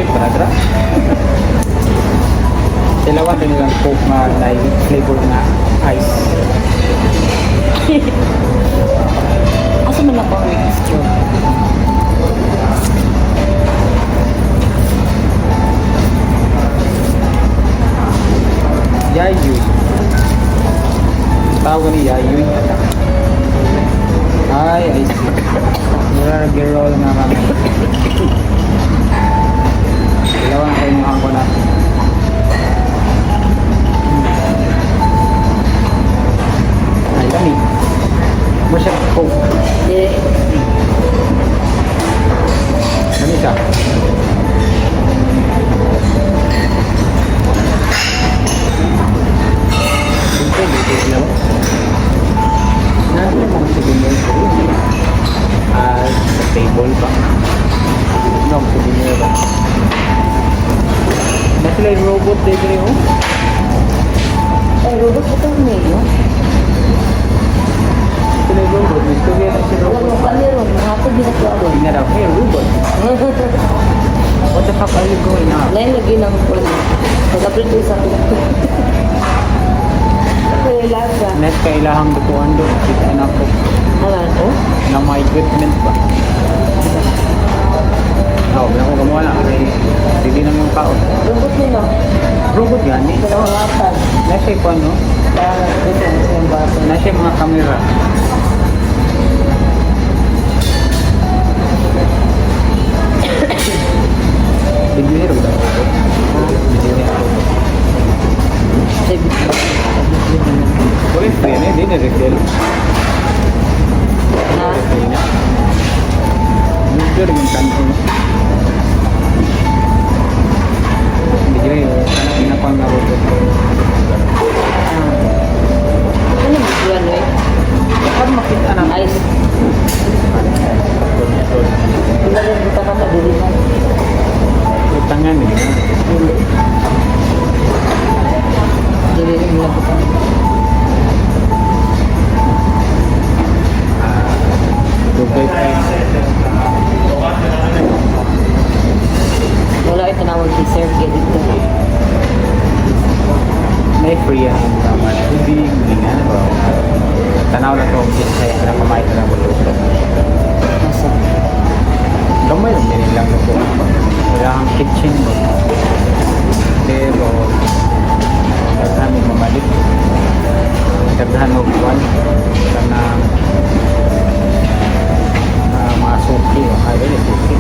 Toilet pa na dra. Tilawan din nilang Coke nga na flavor na ice. Asa man ako ang straw? Yayuy. Tawag ni Yayuy. Ay, I see. Mura girl nga kami. Dalawa na kayo mga na. Ay, lami. Mo siya Coke. Di. Lami siya. Siyempre, dito sila ba? Nasa yung mga souvenir ko. Ah, sa table ba? No, souvenir ba? Nasa sila yung robot dito rin, oh. Ay, robot ba itong mayo? Sila yung robot. May istorya na si Wala robot. mo pa meron. Mahapon din ako aron. Hindi na daw, "Hey, robot. What the fuck are you going on?" Lain lagi ng phone. Pag-upload ko sa Kaya lasa. Net kailahang dukuan doon. Kita na ako. Ano? Oh, na mga equipment ba? Oh, wala ko gumawa na. Kasi hindi naman kaon. Robot mo no? Robot gani. Pero ang apat. Nasa ko ano? Para dito ang siyang baso. Nasa mga kamera. Video hero ba? Video hero. Sa video. Sa video naman. Wala free na, hindi na refill. Ha? Free na. Video rin yung kanto. Video hero. Ano pinakuha nga robot? Ah. Ano video ano eh? Dapat makita na. Ice. Wala rin buta ka madiliman. Utangan eh. Dili. Dili rin lang buta. Dugay pa. Wala ay tanawag si Sir Ged dito. May free ang mga tubig, hindi nga na ba? Tanaw na to, kasi sa na kumain na lang luto. Nasa. Gamay lang din lang luto. Wala kang kitchen mo. Pero, daghan mo mabalik. Daghan mo buwan. Kanang mga suki. O, ay, dili, suki.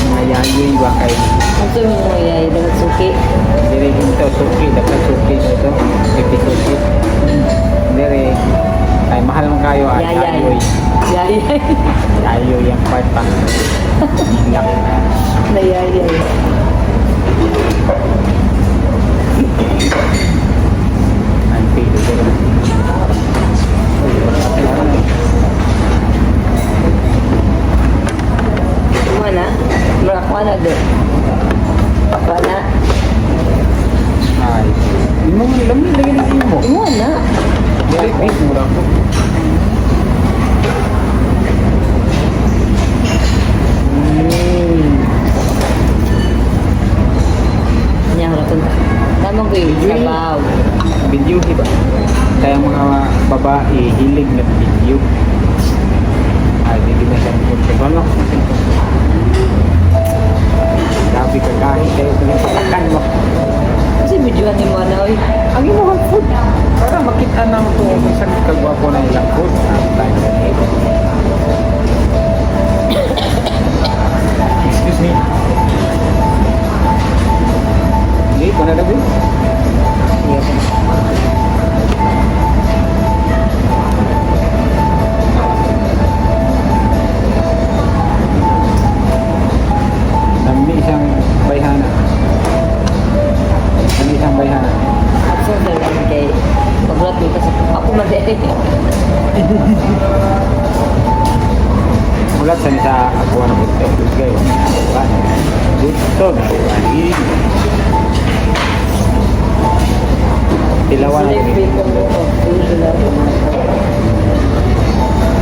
Mga yayoy ba kay Ang sabi mo ay dapat suki. Dili ito suki, dapat suki na ito. 50 suki. Dili ay mahal man kayo ay Yayay. yayoy. Yayay. Yayoy ang kwarta. Laki. Nayayay. Ang pilo dito. Uy, wala pa na. Mana? Makakuha na do. Wala. Ay, imo man lami lagi na imo. Mo na. Dili beef mo lang ko. Nya raton ta. Tama ko yung sabaw. Video ba? Kaya mga babae hilig na video. Ay, di na siya punto. Ano? Grabe ka kahit kayo kung patakan mo. Kasi videoan ni mo na oy. Ang imong food. Para makita na mo kung saan kagwapo na ilang food. Ang tayo na ito. Excuse me. Hindi, ko na daw. Iya. Dami isang bayhana. Dami isang bayhana. Absent na lang kay paglat mo kasi ako man eh. Mulat sa nisa ako na buto. Gay. Buto. Gay. Tilawan na Slip rin. bacon mo to. Sila.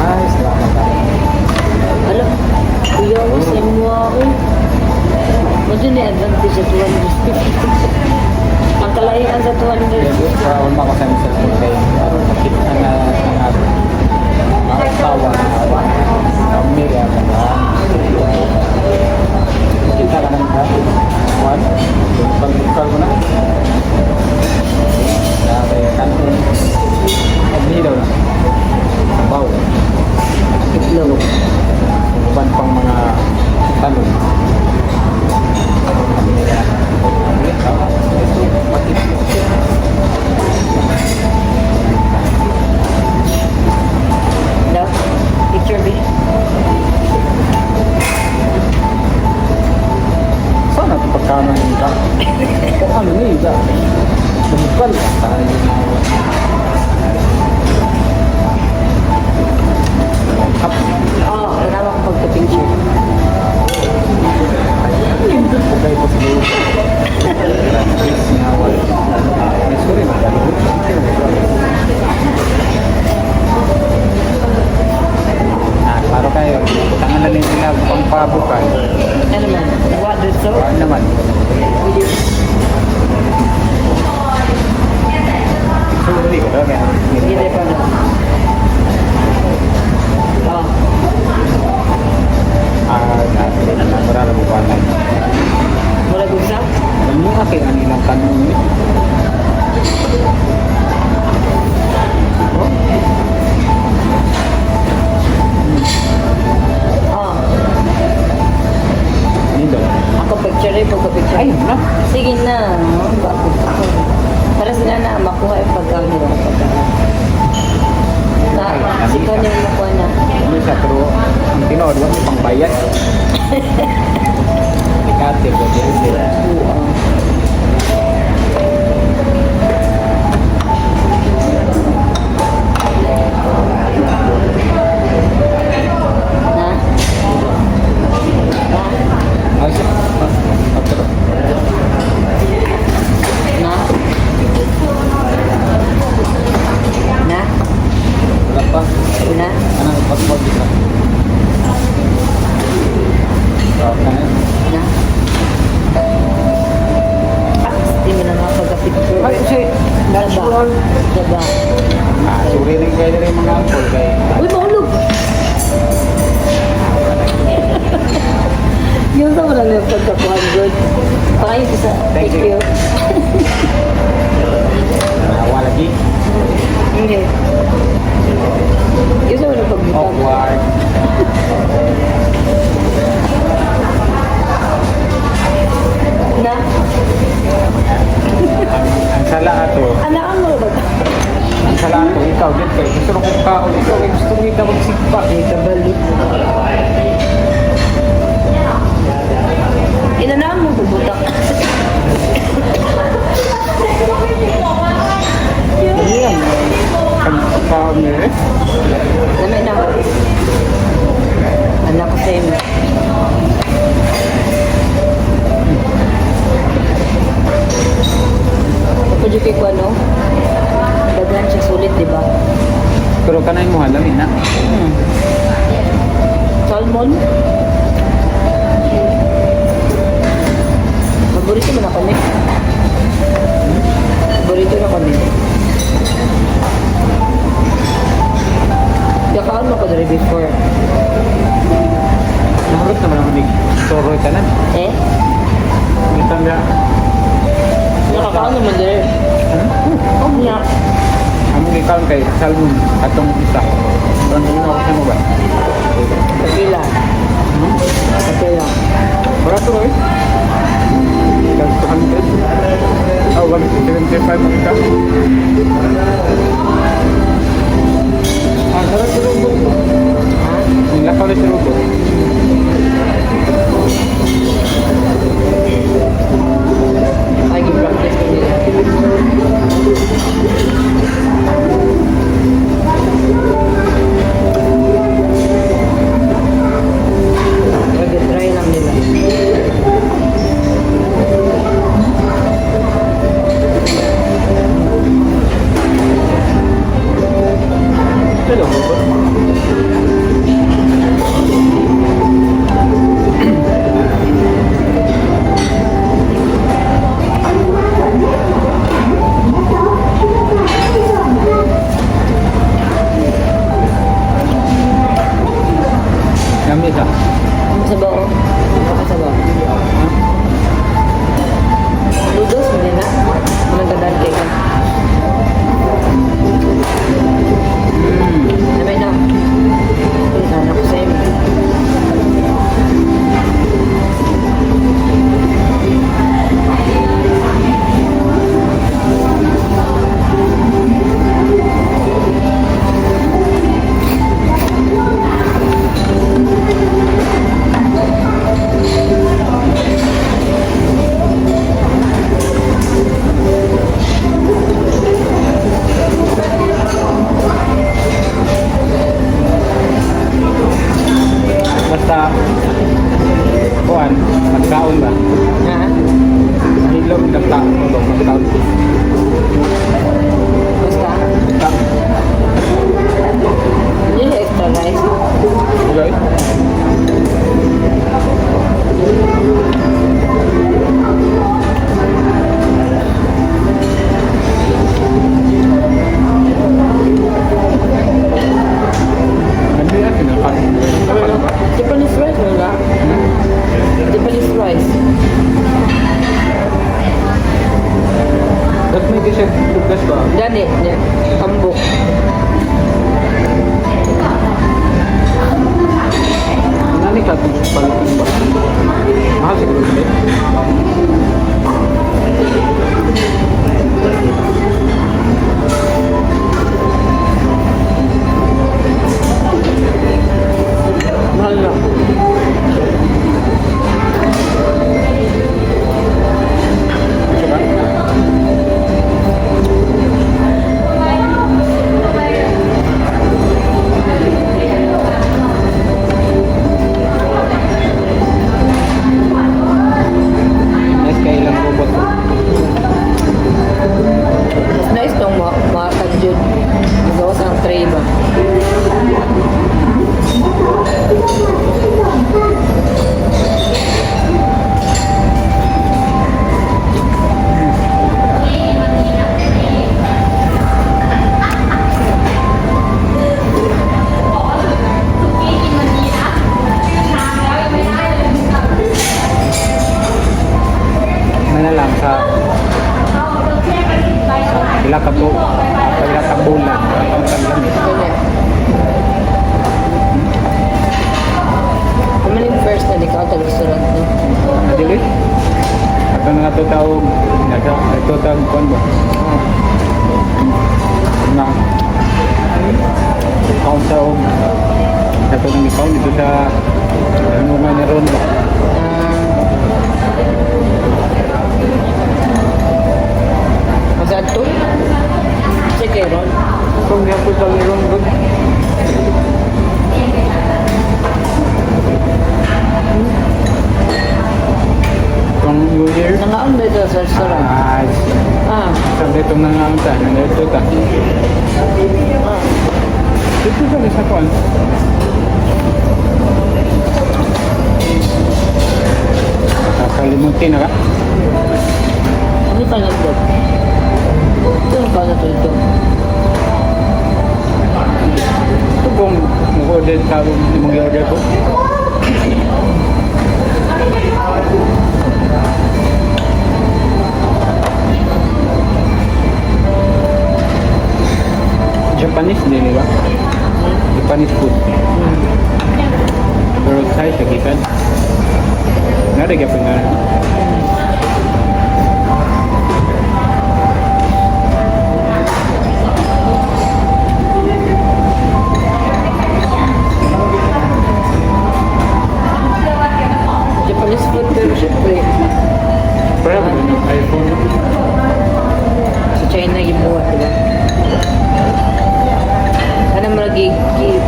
Ay, salamat. Alo. Kuya mo sa imo. Itlog. Uban pang mga talong. Daw? Picture B. Sana ito pagkano nila. Ano nila? Bumukal tayo. Up. Oo, oh, tanawa ko pagka-picture. Nindot po kayo po siguro. Ay, sorry, ah, klaro kayo. Tangan na nila pang pabukal. Ano man? What do so? Ano naman? Sorry ko daw kaya. Hindi pa na. Oh, Ah, natural mo pa na. mura gugsa? Alam mo nga kaya ang ilang tanong ni. Oh, Ano daw? ako picture eh, pagka-picture. Ayun na. Sige na. Bakit ako? Para sila na makuha yung pagkaon nila. Pagkaon. Na, si Tony yung makuha na. Ano siya, pero ang tinuod, wag mo pang bayad. Ikate, pwede rin sila. Oo. Na? Na? Ay, siya. Ah, pero, Na? Na? wala pa. Na? Ano, pagpag dito. Okay. Na? Ah, hindi mo na makapag-picture. Ay, kasi, natural. Diba? Ah, suri rin kayo rin mga alcohol kay. Uy, mahulog! Yung sa wala na yung pagkakuhan, good. Pakain ko sa... Thank Thank you. you. Awa lagi. Hindi. Yung sa wala pagbutang. Awkward. Na? Ang sala ato, Anak mo ba? ang sala ato, ikaw, din kay gusto kong kaon, ikaw, kay gusto mo ikaw magsigpa. Ay, kabalik. Inanaan mo bubutak. Yan. Ang kaon eh. Lamay na ako. Anak ko sa'yo. Pwede kay ko ano? Daghan siya sulit, di ba? Pero kanay mo halamin na. Salmon? Paborito mo na kami. Paborito na kami. Kakaon mo ko diri before. Nahurot naman ako ni Soroy tanan. Eh? Ito nga. Nakakaon naman diri. Hmm? Oh, niya. Among ikaw kay salmon atong isa. Ano na ako sa mo ba? Kapila. Hmm? Kapila. Barato eh. Ikaw 200. Oh, 175 mo ikaw. Ah, sarap sa robot. Ha? Nilakaw na sa robot. Ay, give-practice ko nila. Nag-try lang nila. Hello, robot. Yummy siya. Ang sabaw. Ang sabaw. Noodles mo din na. Anong gandaan kay ka? Mm. Namay na. Sana ko. Basta, kuan, magkaon ba? Ha? Hilom na ta, ba magkaon. Basta. Ta. Hindi siya extra rice. Okay. Hindi na kinakain. Japanese rice wala. Japanese rice. Ba't may di siya tugas ba? Gani, niya. Tambok. Nani ka itong palitin ba? Mahal siguro hindi. Mahal na. Gusto ka? Nice kay ilang robot. Mas nice tong matag yun. Magawas ang tray ba? Ano na lang sa pila ka to, pila ka bulan, ang taglamit. Ganyan. Kami yung first na di ka tag restaurant no? Nadili? At ang nga to tawag, nasa, ito tawag kuan ba? Na kaon sa og ato nang ikaw dito sa ano nga ni Ron ba? Ah. Masa to? Sige, Ron. Kung niya po sa Ron good. Kung New Year, Nangaon ba ito sa restaurant? ah, Ah. sabi itong nangaon ta, nandito ta. Ah. Dito sa sa kuan. Kakalimutin na ka? Ano pa nagdog? Ito ang kaon na to ito. Ito kung mag-order sa imong order ko. Japanese din, di ba? Japanese food. Pero Thai siya gikan. Nari ka nga. Japanese food pero syempre Pero ano, iPhone. sa China gibuhat, diba? Ano mo lagi,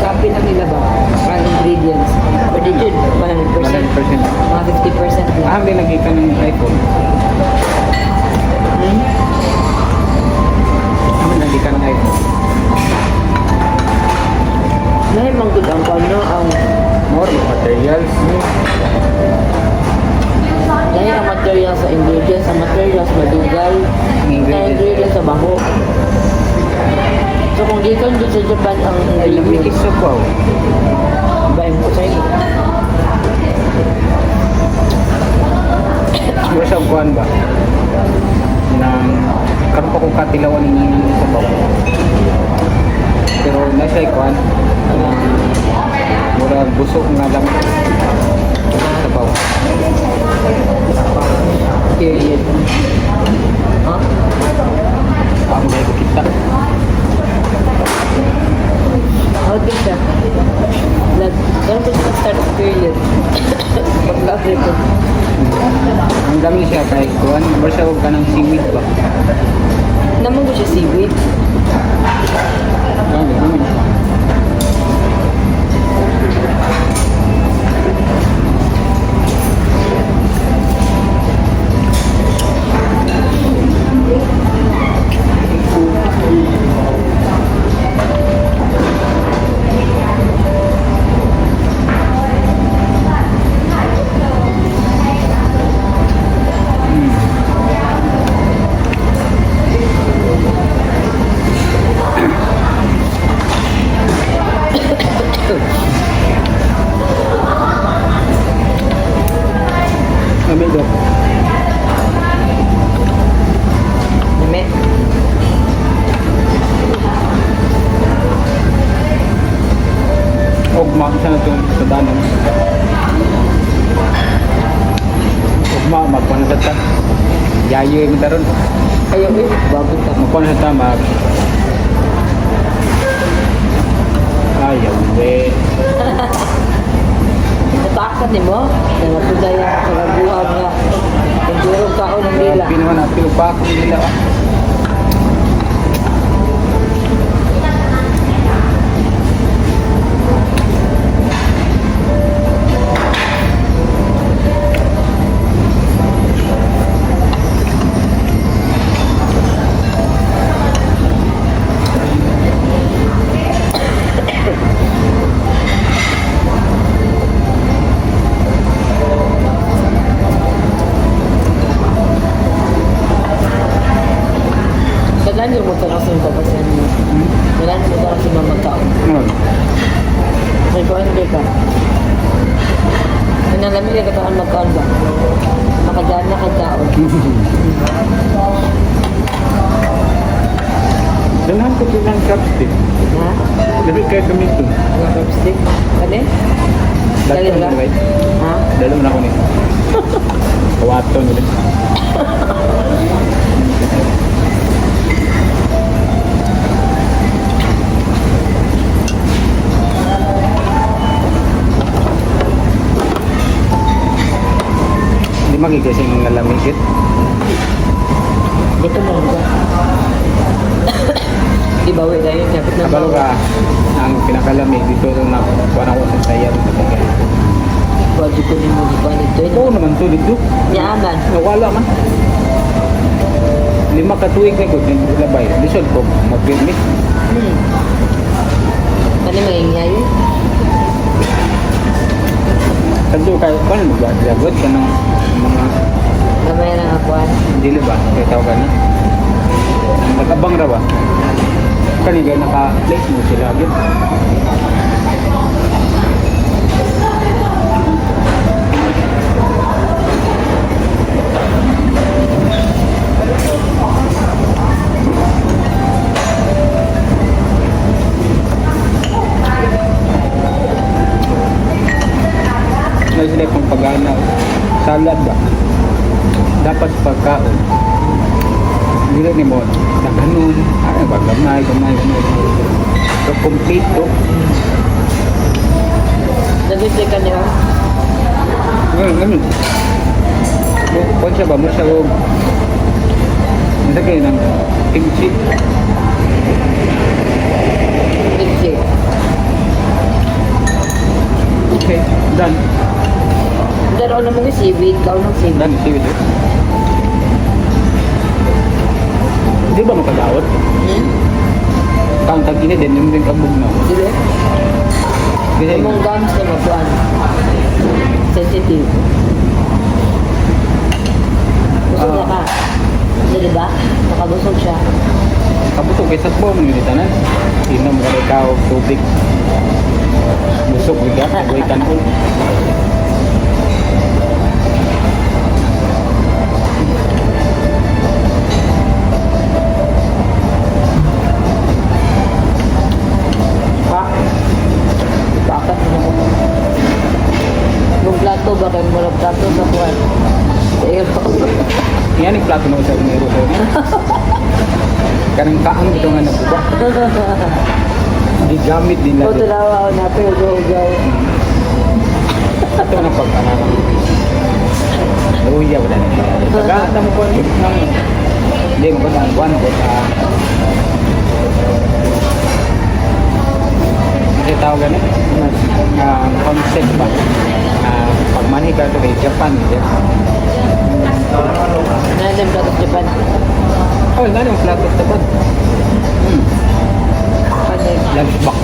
copy lang nila ba? Ang ingredients. Pwede yun, 100%. 100%. Mga 50% lang. Ah, hindi nagikan ng iPhone. Hmm? Ah, nagikan ng iPhone. Lahi man gud ang kano ang More materials. lahi ang materials sa ingredients, ang materials madugay, ang Ingredients. ingredients sa baho. So kung gikan dyan sa Japan ang Ay, ingredients, lamig sa kwaw. bahin ko sa inyo. Siguro sa kuwan ba? Nang karon pa kong katilawan ng sabaw. Pero nasa kuwan nang mura busog nga lang sabaw. Period. Ha? Ang dahil kita. How good siya? Nag, ganun ko siya start period. Pagka ko. Ang dami siya kay kuwan, mura siya og kanang seaweed ba. Naman ko siya seaweed. Ang dami siya. nun. Ugma, magkuhan sa ta. Yayo yung taron. Ayaw eh, bago ka. Magkuhan sa ta, mag... Ayaw, eh. Natakan ni mo? Nagpudaya ka kagabuhan nga. Nagdurog ka ako ng dila. Grabe naman, apil pa ako nila. Ah. Kailan yung mo tanong sa mga papasan mo? Hmm? Kailan mo tanong sa mga magkaon? Ano? May kuhan di ka. Nalamig ka katawan magkaon ba? Makadaan na kagkaon. Dalahan ko ito ng chopstick. Ha? Labi kayo gamitin. Mga chopstick? Kani? Dali Dalawa ba? na, right? Ha? Dalawa na ako nito. Kawaton ulit. Hindi magigising ng lalamigit. Gutom mo ba? Di ba, wait, ayun, dapat na Kabalo ka, ang pinakalamig dito nung nakuha na ako sa saya sa Tagay. Bago ko ni mo ba nito? Oo naman to dito. Yaaman. Nawala man. 5 ka tuig na ko, labay. Lisod ko, mag-permit. Kani maingay yun? Kadto kay kan maglagot ka ng mga Gamay na nga kuhan. dili ba kay tawag na. Nagabang ra ba? Kani gay naka-place mo sila gyud. Ngayon sila pang pagana. Salad ba? Dapat pagkaon. Dili ni mo daghanon, ay ba gamay, gamay, gamay. So complete to. Nag-reply ka niya? Ganun, ganun. Kung siya ba mo siya og Ano kayo ng kimchi? Kimchi. Okay, done. Daro na mga seaweed, kaon ng seaweed. Done, seaweed. Eh. Di ba makadawat? Hmm? Kang tag ini din yung din kabog na. Di ba? Kasi Imong gums na makuan. Sensitive. Busog na ka. Kasi di ba? Nakabusog siya. Kabusog kay sa man yun tanan. Inom ka ikaw tubig. Busog bigat, agoy kanon. Pa. Bakit mo ako? Mong plato ba kayo? Murag plato sa kuwan. Sa iro. Yan ang plato mo sa umero sa Kanang kaang ito nga nabuba. Gigamit din O lang. tulawa ako na pero ugaw. Ito na pag-aralan. Luya ba na? Pagkata mo ko ng hindi mo ko ng buwan ko sa kasi tawag ganun concept ba pagmani ka ito kay Japan di ba? Nandiyan plato sa Japan. Oh, wala yung plato sa Japan. Panay. Lunch box.